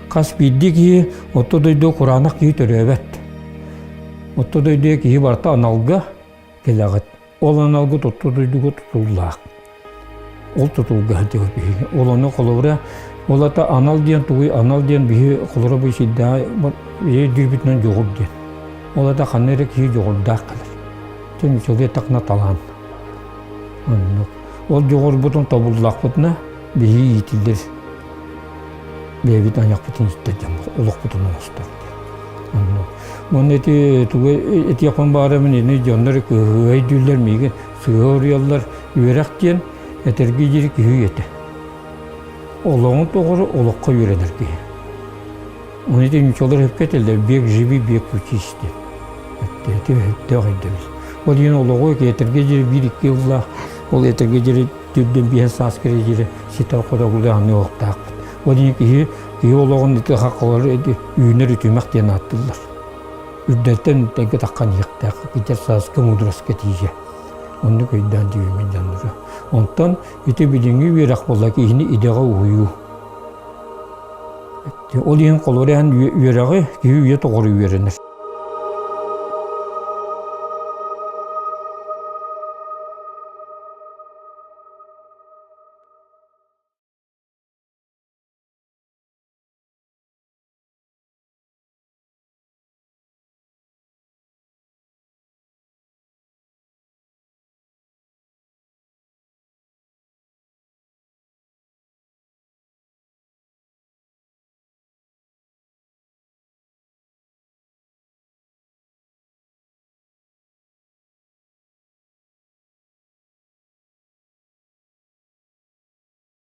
Хас биирдии киһи орто дойду кураанах киһи төрөөбөт. Орто дойдуга киһи барыта аналга кэлэҕит. Ол аналгыт орто дойдуга тутуллаах. Ол тутулга сылдьыбыт биһиги. Ол ону холобура, ол ата анал диэн тугуй, анал диэн биһи холобура бу сирдээҕи өйдүүрбүтүнэн дьоҕур диэн. Ол ата ханна эрэ киһи дьоҕурдаах кэлэр. Тэн үчүгэй такна талаан. Оннук. Ол дьоҕурбутун тобуллахпытына биһиги иитиллэр бэйэбит айахпытын ииттэр дьон олохпутун оҥостор диэн. Уонна ити тугу этиэхпин баарымын ини дьоннор кыһыһа өйдүүллэр миигин сыыһа уруйаллар үөрэх диэн этэргэ диэри киһи үйэтэ. Олоҕун тоҕору олоххо үөрэнэр киһи. Ону ити ньучалар сөпкө этэллэр бег живи бег учись диэн. Ити сөптөөх өйдөбүл. Ол иһин олоҕу этэргэ диэри биир-икки ыллаах ол этэргэ диэри түрдэн биэһэ саас кириэдьирэ ситэ хотоҕулаһаны уохтаахпыт. Ол иһин киһи киһи олоҕун ити хаххалар үүнэр үтүмэх диэн ааттыыллар. Үрдэлтэн үрдэлгэ таххан иһиэхтээх китэр сааска мудроска тиийэ. Оннук өйдөөн дьиэбин дьоннору. Онтон ити билиҥҥи үөрэх буолла киһини идэҕэ уһуйуу. Ол иһин холуруйан үөрэҕи киһи үйэ тоҕору үөрэнэр.